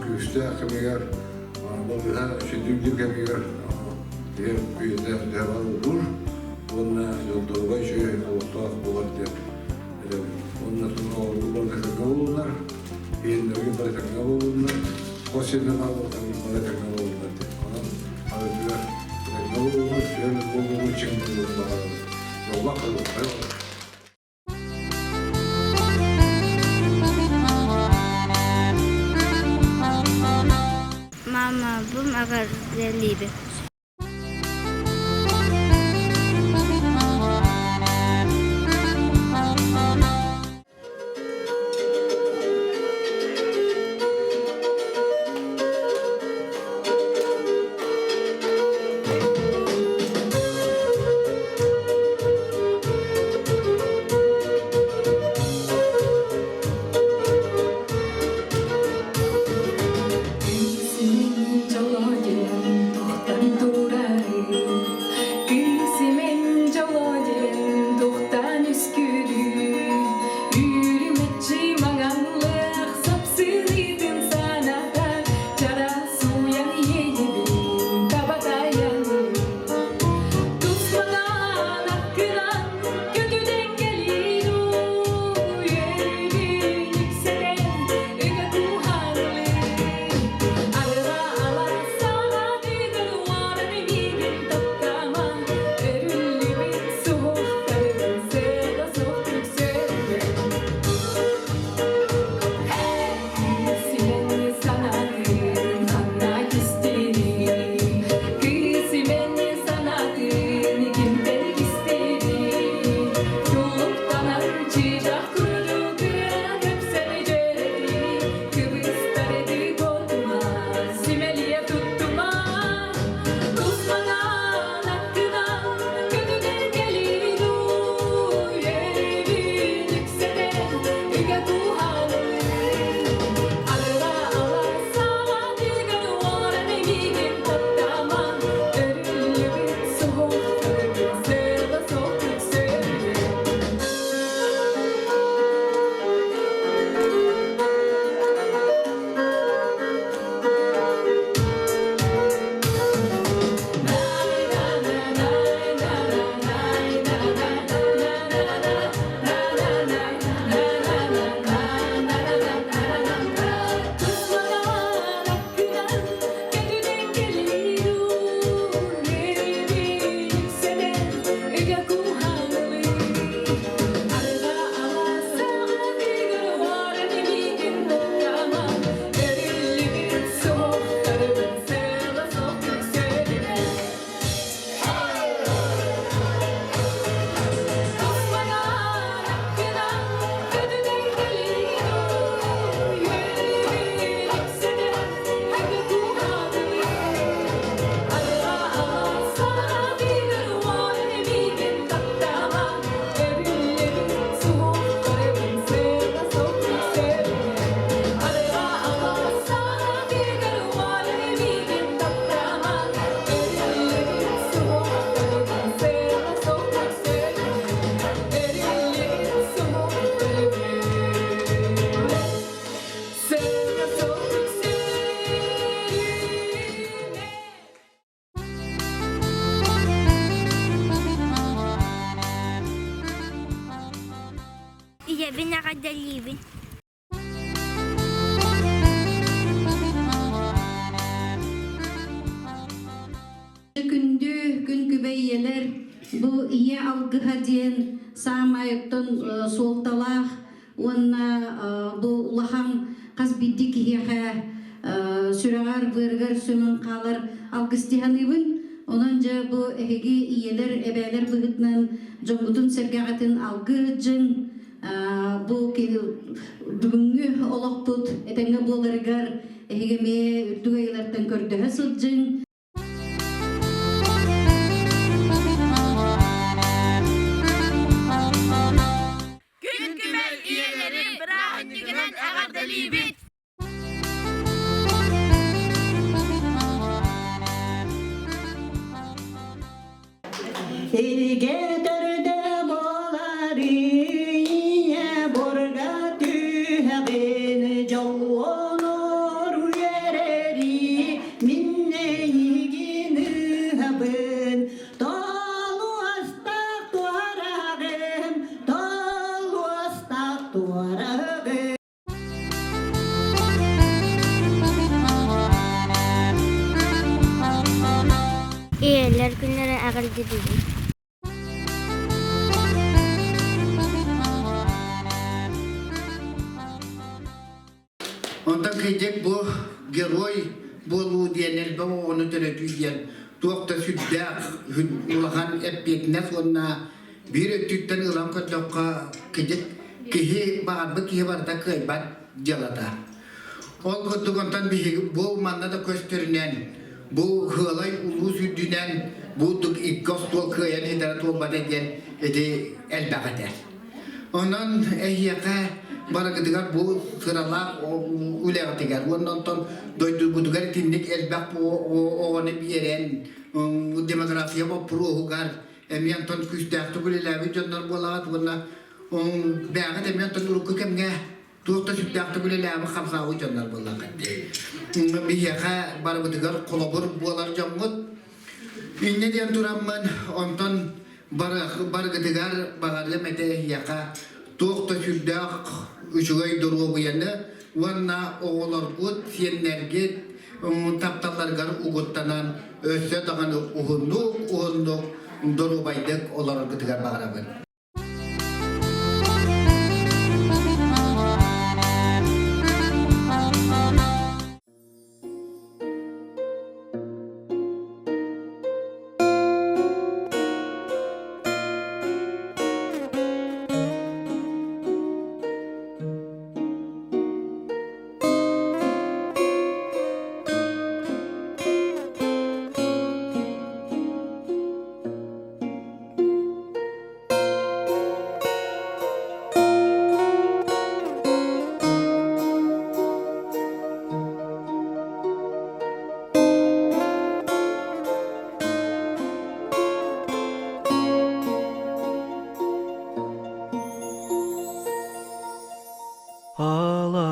күүстээх кэмигэр балыыһа үчүгэй кэмигэр киһи үйэтэ төһө уһуур уонна дьолдоругай үчүгэй олохтоох буолар диэн этэбин. Уонна оҕолорго бары тэҥҥэ буоллуннар, ийэлэргэ бары тэҥҥэ буоллуннар, хос сиэннэр бары тэҥҥэ буоллуннар диэн. Онон арыытыгар тэҥҥэ буоллуннар, сүөл буоллуннар, чиҥ буоллун баҕарабын. Дьоллоох буолуохтара. Мамабым эҕэрдэлиибин. Ийэбин эҕэрдэлиибин. Күндү күн күбэй ийэлэр, бу ийэ алгыһа диэн саамай оттон суолталаах уонна бу улахан хас биирдии киһиэхэ сүрэҕэр, быарыгар сөҥөн хаалар алгыс дии саныыбын. Онон дьэ бу эһиги ийэлэр, эбээлэр быһыытынан дьоҥҥутун-сэргэҕитин алгыы дьиҥ бу бүгүҥҥү олохпут этэҥҥэ буоларыгар эһиги эмиэ үрдүк айыылартан көрдөһө сылдьыҥ. Күн күбэй ийэлэри бырааһынньыгынан эҕэрдэлиибит! Илгэ төрдө буолар ийэ бурга түһэҕин дьоллонор үйэ. Ийэлэр күннэрэ эҕэрдэлиибин. Онтон кырдьык бу герой буолуу диэн элбэх оҕону төрөтүү диэн туох да сүрдээх улахан эппиэтинэс уонна биир өттүттэн ылан көрдөххө кырдьык киһи баҕарбыт киһи барыта кыайбат дьыалата. Ол курдук онтон биһиги бу манна да көстөрүнэн бу Хыалай улуус үрдүнэн бу икки остуол кыайан ситэрэ туолбата диэн ити элбэх этэ. Онон эһиэхэ барыгытыгар бу сыралаах үлэҕитигэр уонна онтон дойдубутугар итинник элбэх оҕону биэрэн демография боппуруоһугар эмиэ онтон күүстээхтик үлэлээбит дьоннор буолаҕыт уонна бэйэҕит эмиэ онтон урукку кэмҥэ туох да сүрдээхтик үлэлээбит хамсаабыт дьоннор буоллаххыт. Биһиэхэ барыбытыгар холобур буолар дьоҥҥут. Инньэ диэн тураммын онтон барыгытыгар баҕарыам этэ эһиэхэ туох да сүрдээх үчүгэй доруобуйаны уонна оҕолоргут, сиэннэргит тапталларыгар угуттанан өссө даҕаны уһуннук-уһуннук доруобайдык олороргутугар баҕарабын.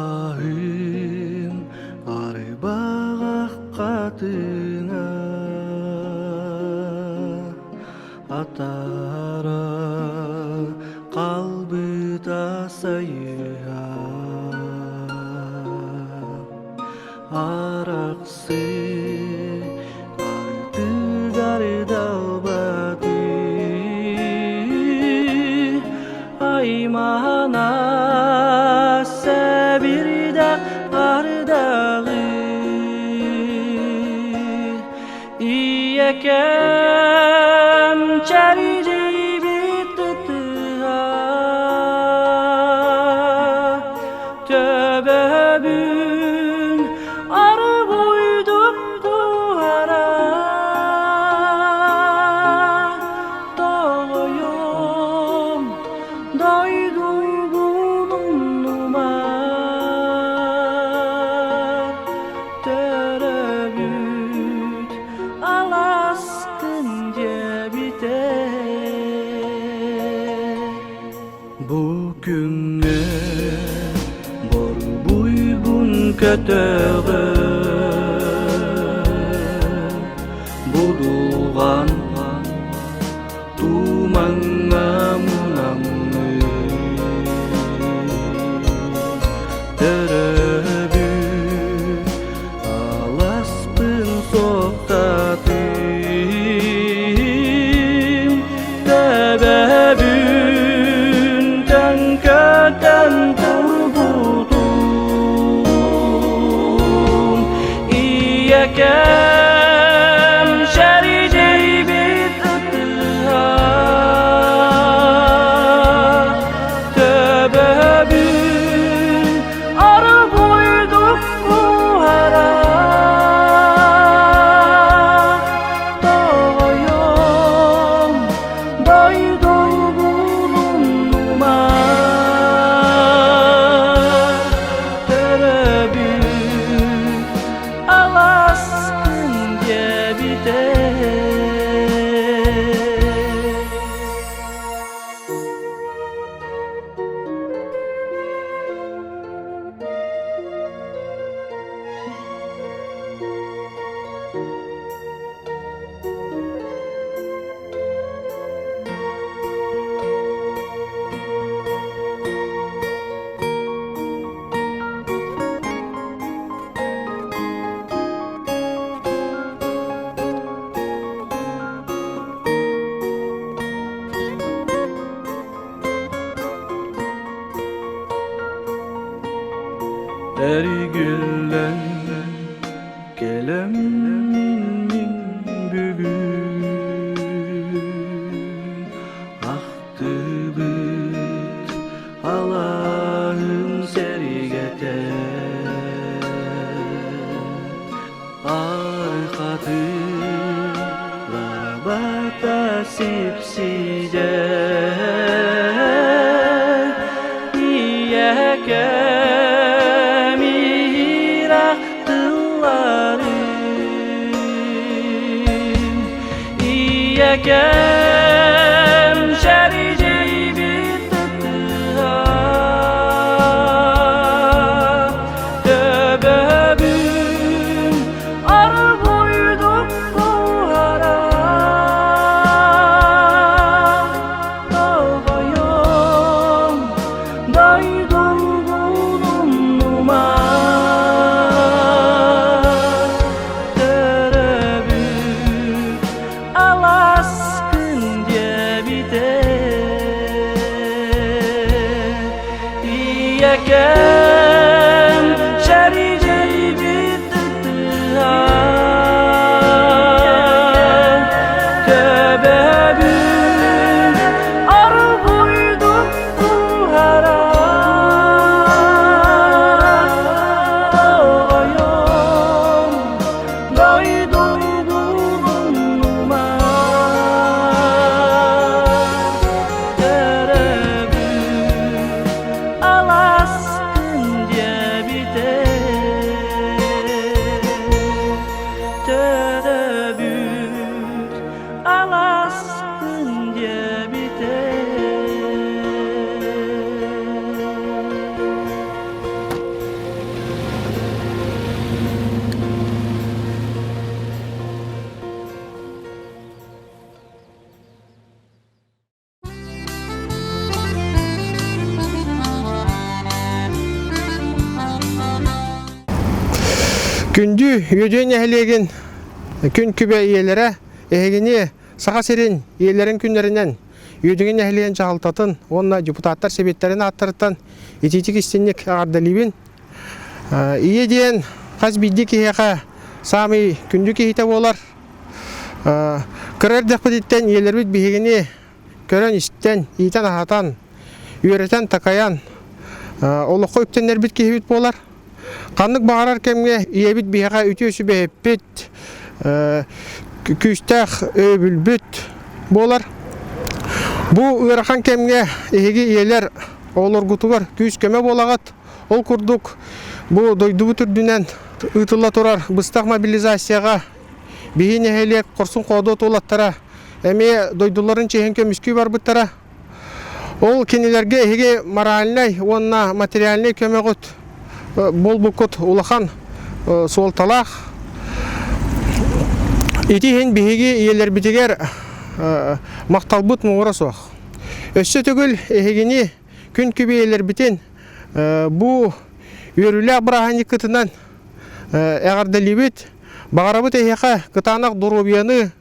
Алаһым арбаҕах хатыҥа Атара қалбыта сайыһа Арахсы артыгар далбаты Аймана сэбирдэх ардаҕы Ийэкэм чэрдийбит ытыһа Төбөбүн аргыйдык туһара Тоҕойум дойдугун умнума Төрөбүт аласкын диэбитэ Бу күҥҥэ борбуйбун көтөҕө Будулҕан тумаҥҥа мунаммын Төрөбүт аласпын суохтатым Төбөбүн төҥкөтөн турбутум Ийэкэм шэридийбит ытыһа Төбөбүн аргуйдук куһара Тоҕойом дойдубун умнума Төрөбүт аласкын Кэлэммин мин бүгүн ахтыбыт алааһым сэргэтэ Архатын лабата сипсидэ Ийэкэм иһирэх тылларын Ийэкэм шэридьийбит ытыһа Төбөбүн арбуйдук куһара Тоҕойом дойдум булуннума Төрөбүт аласкын диэбитэ Ийэкэм шэридьийбит ытыһа Төбөбүн арбуйдук буһара Тоҕойом дойдум булунума Төрөбүт аласкын диэбитэ Төрөбүт аласкын диэбитэ. Күндү Үөдүөн нэһилиэгин күн күбэ ийэлэрэ эһигини Саха сирин ийэлэрин күннэринэн Үөдүгэн нэһилиэгин дьаһалтатын уонна депутаттар сэбиэттэрин ааттарыттан итиитик истинник эҕэрдэлиибин. Ийэ диэн хас биирдии киһиэхэ саамай күндү киһитэ буолар. Кыра эрдэхпититтэн ийэлэрбит биһигини көрөн-истэн, иитэн-аһатан, үөрэтэн-такайан олоххо үктэннэрбит киһибит буолар. Ханнык баҕарар кэмҥэ ийэбит биһиэхэ үтүө сүбэһиппит, күүстээх өйөбүлбүт буолар. Бу ыарахан кэмҥэ эһиги ийэлэр оҕолоргутугар күүс-көмө буолаҕыт. Ол курдук, бу дойдубут үрдүнэн ыытылла турар быстах мобилизацияҕа биһи нэһилиэк хорсун-хоодуот уолаттара эмиэ дойдуларын чиэһин көмүскүү барбыттара. Ол кинилэргэ эһиги моральнай уонна материальнай көмөҕүт буолбуккут улахан суолталаах. Ити иһин биһиги ийэлэрбитигэр махталбыт муҥура суох. Өссө төгүл эһигини күн күбэйэлэрбитин бу үөрүүлээх бырааһынньыккытынан эҕэрдэлиибит. Баҕарабыт эһиэхэ кытаанах доруобуйаны,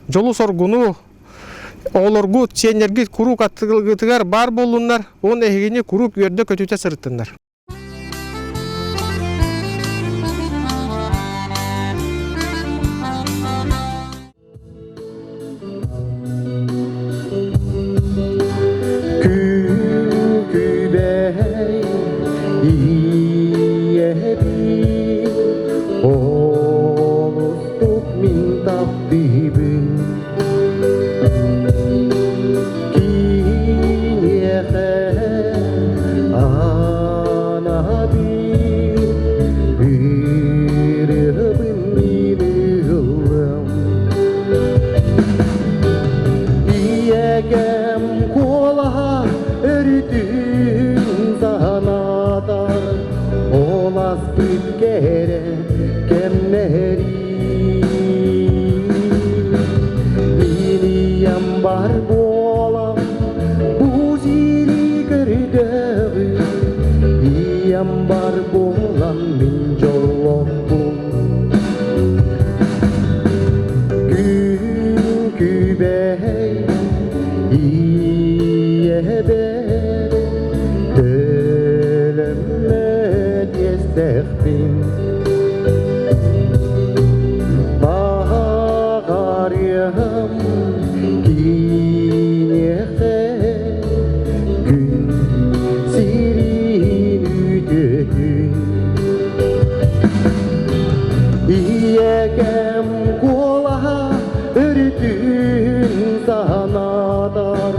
дьолу-соргуну, оҕолоргут, сиэннэргит куруук аттыгытыгар баар буоллуннар уонна эһигини куруук үөрдэ-көтүтэ сырыттыннар. Күн-күбэй ийэбин олустук мин таптыыбын Киниэхэ Ийэкэм куолаһа өрүтүн санатар,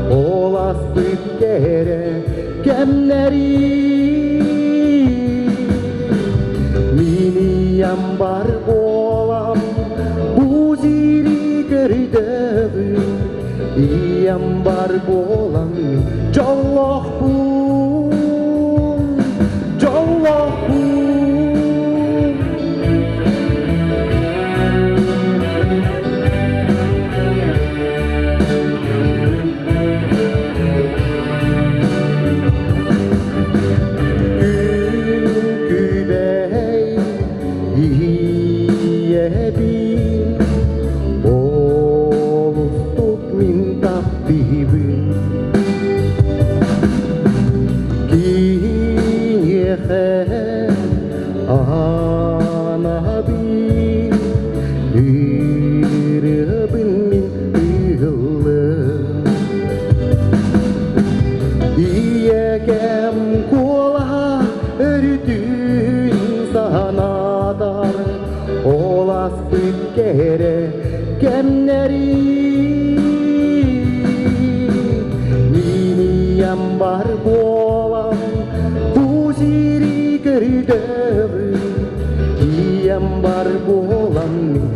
ол аспыт кэрэ кэмнэри. Мин ийэм бар буолан бу сири көрдөбүн, ийэм бар буолан дьоллоохпун, дьоллоохпун. Күн күбэй ийэбин олустук мин таптыыбын. Киниэхэ анаабын ырыабын мин ыһыллым. Ийэкэм куолаһа өрүтүн санатар, ол аспыт кэрэ кэмнэри. Мин ийэм бар буолан бу сири көрдөбүн, ийэм бар буолан мин.